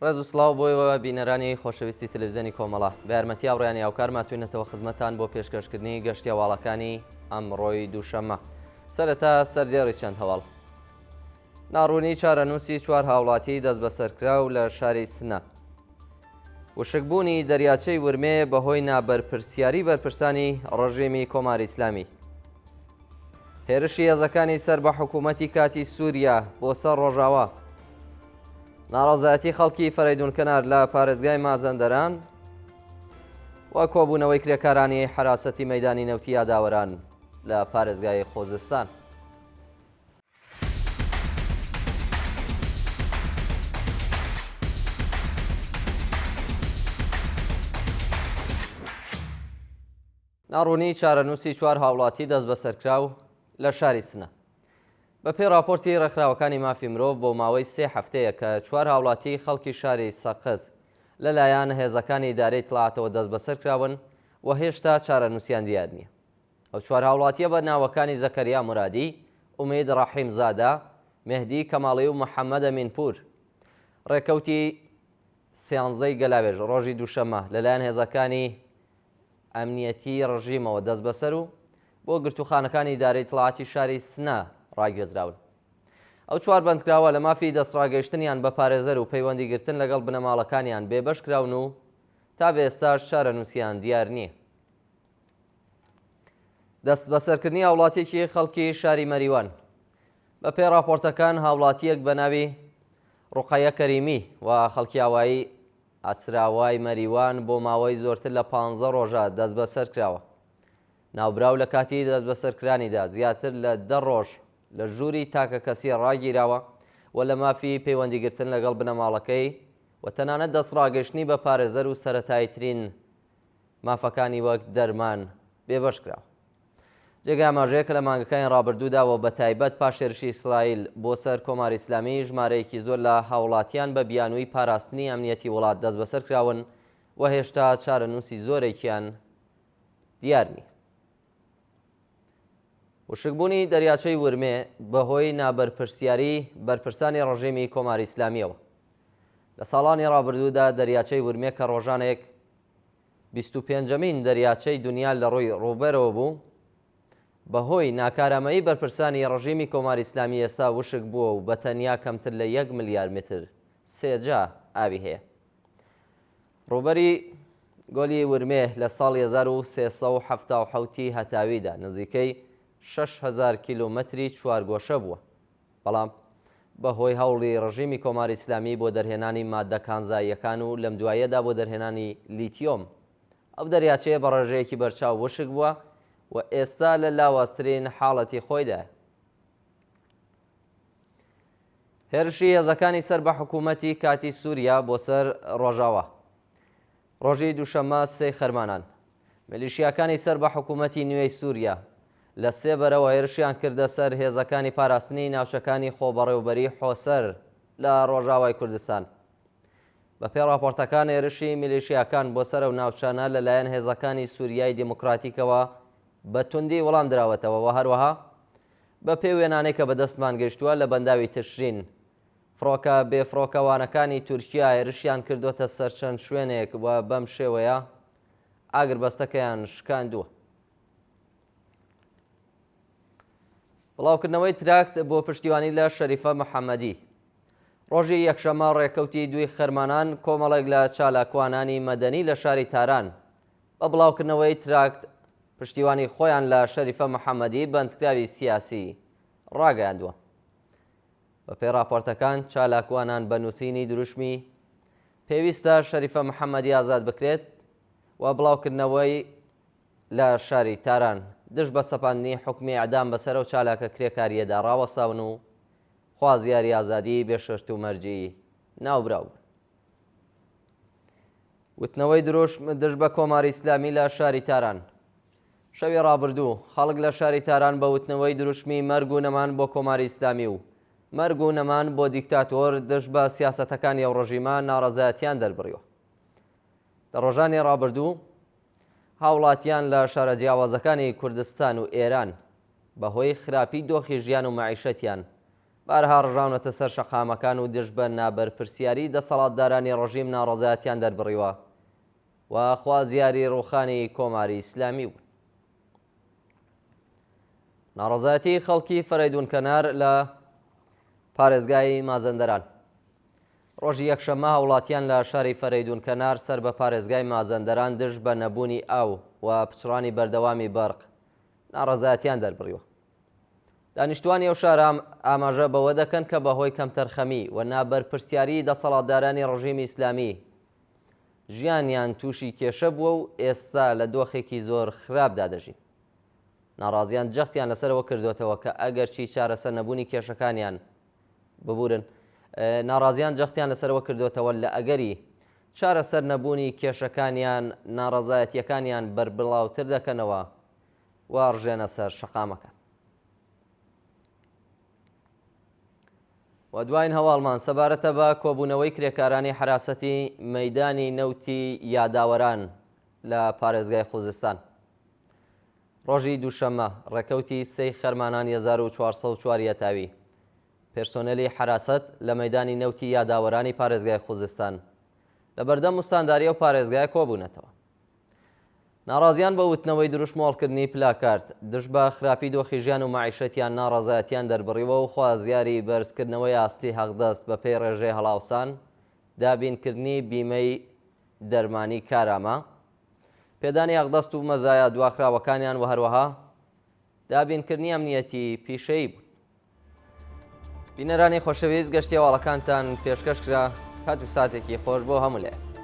ڕێز و سڵاو بۆ ئێوە بینەرانی خۆشەویستی تەلەڤیزیۆنی کۆمەڵە. بە یارمەتی هاوڕێیانی هاوکار ماتوینەتەوە خزمەتتان بۆ پێشکەشکردنی گەشتی هەواڵەکانی ئەمڕۆی دووشەممە. سەرەتا سەردێڕی چەند هەواڵ. ناڕوونی چارەنووسی چوار هاوڵاتی دەستبەسەرکراو لە شاری سنە. وشکبوونی دەریاچەی ورمێ بەهۆی نابەرپرسیاری بەرپرسانی ڕژێمی کۆماری ئیسلامی. هێرشی هێزەکانی سەر بە حکوومەتی کاتی سووریا بۆ سەر ڕۆژاوا. ناڕەزایەتی خەڵکی فەرەیدوونکەنار لە پارێزگای مازەندەران و کۆبوونەوەی کرێکارانی حەراسەتی مەیدانی نەوتی یاداوەران لە پارێزگای خۆزستان. ناڕوونیی چارەنووسی چوار هاوڵاتی دەستبەسەرکراو لە شاری سنە. بەپێی ڕاپۆرتی ڕێکخراوەکانی مافی مرۆڤ بۆ ماوەی سێ هەفتەیە کە چوار هاوڵاتیی خەڵکی شاری سەقز لەلایەن هێزەکانی ئیدارەی ئیتڵاعاتەوە دەستبەسەرکراون و هێشتا چارەنووسیان دیار نییە. ئەو چوار هاوڵاتییە بە ناوەکانی زەکەریا مورادی، ئومید ڕەحیمزادە، مێهدی کەماڵی و محەممەد ئەمینپوور ڕێکەوتی سیانزەی گەلاوێژ ڕۆژی دووشەممە لەلایەن هێزەکانی ئەمنیەتیی ڕژیمەوە دەستبەسەر و بۆ گرتووخانەکانی ئیدارەی ئیتڵاعاتی شاری سنە ڕاگوێزراون. ئەو چوار بەندکراوە لە مافی دەستڕاگەیشتنیان بە پارێزەر و پەیوەندیگرتن لەگەڵ بنەماڵەکانیان بێبەش کراون و تا بە ئێستاش چارەنووسیان دیار نییە. دەستبەسەرکردنی هاوڵاتییەکی خەڵکی شاری مەریوان بەپێی ڕاپۆرتەکان هاوڵاتییەک بە ناوی ڕوقەیە کەریمی و خەڵکی ئاوایی ئاسراوای مەریوان بۆ ماوەی زۆرتر لە پانزە ڕۆژە دەستبەسەر کراوە. ناوبراو لە کاتی دەستبەسەرکرانیدا زیاتر لە دە ڕۆژ لە ژووری تاکەکەسی ڕاگیراوە و لە مافی پەیوەندیگرتن لەگەڵ بنەماڵەکەی و تەنانەت دەستڕاگەیشتنی بە پارێزەر و سەرەتاییترین مافەکانی وەک دەرمان بێبەش کراوە. جێگای ئاماژەیە کە لە مانگەکانی ڕابردوودا و بەتایبەت پاش هێرشی ئیسرائیل بۆ سەر کۆماری ئیسلامی، ژمارەیەکی زۆر لە هاووڵاتیان بە بیانووی پاراستنی ئەمنیەتی وڵات دەستبەسەر کراون و هێشتا چارەنووسی زۆرێکیان دیار نییە. وشکبوونی دەریاچەی ورمێ بەهۆی نابەرپرسیاری بەرپرسانی ڕژێمی کۆماری ئیسلامییەوە. لە ساڵانی ڕابردوودا دەریاچەی ورمێ کە ڕۆژانێک بیست و پێنجەمین دەریاچەی دونیا لە ڕووی ڕووبەرەوە بوو، بە هۆی ناکارامەیی بەرپرسانی ڕژیمی کۆماری ئیسلامی ئێستا وشک بووە و بە تەنیا کەمتر لە یەک ملیار متر سێجا ئاوی هەیە. ڕووبەری گۆلی ورمێ لە ساڵی 1377 ی هەتاویدا نزیکەی 6000 کیلۆمەتری چوارگۆشە بووە. بەڵام بە هۆی هەوڵی ڕژیمی کۆماری ئیسلامی بۆ دەرهێنانی ماددە کانزاییەکان و لەم دواییەدا بۆ دەرهێنانی لیتیۆم، ئەو دەریاچەیە بە ڕێژەیەکی بەرچاو وشک بووە و ئێستا لە لاوازترین حاڵەتی خۆیدایە. هێرشی هێزەکانی سەر بە حکوومەتی کاتی سووریا بۆ سەر ڕۆژاوا. ڕۆژی دووشەممە سێی خەرمانان، میلیشیاکانی سەر بە حکوومەتی نوێی سووریا لە سێ بەرەوە هێرشیان کردە سەر هێزەکانی پاراستنی ناوچەکانی خۆبەڕێوبەریی حۆسەر لە ڕۆژاوای کوردستان. بەپێی ڕاپۆرتەکان هێرشی میلیشیاکان بۆ سەر ئەو ناوچانە لەلایەن هێزەکانی سووریای دیموکراتیکەوە بە توندی وەڵام دراوەتەوە و هەروەها بەپێی وێنانەی کە بەدەستمان گەیشتووە لە بەنداوی تشرین فڕۆکە بێفڕۆکەوانەکانی تورکیا هێرشیان کردۆتە سەر چەند شوێنێک و بەم شێوەیە ئاگربەستەکەیان شکاندووە. بڵاوکردنەوەی تراکت بۆ پشتیوانی لە شەریفە محەممەدی. ڕۆژی یەکشەممە ڕێکەوتی دووی خەرمانان کۆمەڵێک لە چالاکوانانی مەدەنی لە شاری تاران بە بڵاوکردنەوەی تراکت پشتیوانی خۆیان لە شەریفە محەممەدی بەندکراوی سیاسی ڕاگەیاندووە. بەپێی ڕاپۆرتەکان، چالاکوانان بە نووسینی دروشمی پێویستە شەریفە محەممەدی ئازاد بکرێت و بڵاوکردنەوەی لە شاری تاران دژ بە سەپاندنی حوکمی ئێعدام بەسەر ئەو چالاکە کرێکارییەدا ڕاوەستاون و خوازیاری ئازادیی بێ شەرت و مەرجی ناوبراو بوون. وتنەوەی دروشم دژ بە کۆماری ئیسلامی لە شاری تاران شەوی ڕابردوو، خەڵک لە شاری تاران بە وتنەوەی دروشمی مەرگ و نەمان بۆ کۆماری ئیسلامی و مەرگ و نەمان بۆ دیکتاتۆر دژ بە سیاسەتەکانی ئەو ڕژیمە ناڕەزایەتیان دەربڕیوە. لە ڕۆژانی ڕابردوو هاوڵاتیان لە شارە جیاوازەکانی کوردستان و ئێران بە هۆی خراپی دۆخی ژیان و مەعیشەتیان. بارەها ڕژاونەتە سەر شەقامەکان و دژ بە نابەرپرسیاریی دەسەڵاتدارانی ڕژیم ناڕەزایەتیان دەربڕیوە و خوازیاری ڕووخانی کۆماری ئیسلامی بوون. ناڕەزایەتی خەڵکی فەرەیدوونکەنار لە پارێزگای مازەندەران. ڕۆژی یەکشەممە هاوڵاتیان لە شاری فەرەیدوونکەنار سەر بە پارێزگای مازەندەران دژ بە نەبوونی ئاو و پچڕانی بەردەوامی بەرق ناڕەزایەتیان دەربڕیوە. دانیشتوانی ئەو شارە ئاماژە بەوە دەکەن کە بەهۆی کەمتەرخەمی و نابەرپرسیاریی دەسەڵاتدارانی ڕژیمی ئیسلامی ژیانیان تووشی کێشە بووە و ئێستا لە دۆخێکی زۆر خراپدا دەژین. ناڕازیان جەختیان لەسەر ئەوە کردۆتەوە کە ئەگەرچی چارەسەر نەبوونی کێشەکانیان ببورن ناڕازیان جەختیان لەسەر ئەوە کردۆتەوە لە ئەگەری چارەسەر نەبوونی کێشەکانیان ناڕەزایەتییەکانیان بەربڵاوتر دەکەنەوە و ڕژێنە سەر شەقامەکان. و دواین هەواڵمان سەبارەتە بە کۆبوونەوەی کرێکارانی حەراسەتی مەیدانی نەوتی یاداوەران لە پارێزگای خوزستان. ڕۆژی دووشەممە، ڕێکەوتی سێی خەرمانان 1404 یەتاوی، پێرسۆنێلی حەراسەت لە مەیدانی نەوتی یاداوەرانی پارێزگای خوزستان لە بەردەم ئوستانداری ئەو پارێزگایە کۆبوونەتەوە. ناڕازیان بە وتنەوەی دروشم و هەڵکردنی پلاکارد دژ بە خراپی دۆخی ژیان و مەعیشەتیان ناڕەزایەتیان دەربڕیوە و خوازیاری بەرزکردنەوەی ئاستی حەقدەست بەپێی ڕێژەی هەڵاوسان، دابینکردنی بیمەی دەرمانی کارامە، پێدانی حەقدەست و مەزایا دواخراوەکانیان و هەروەها دابینکردنی ئەمنیەتی پیشەیی بوون. بینەرانی خۆشەویست گەشتی هەواڵەکانتان پێشکەش کرا، کات و ساتێکی خۆش بۆ هەموو لایەک.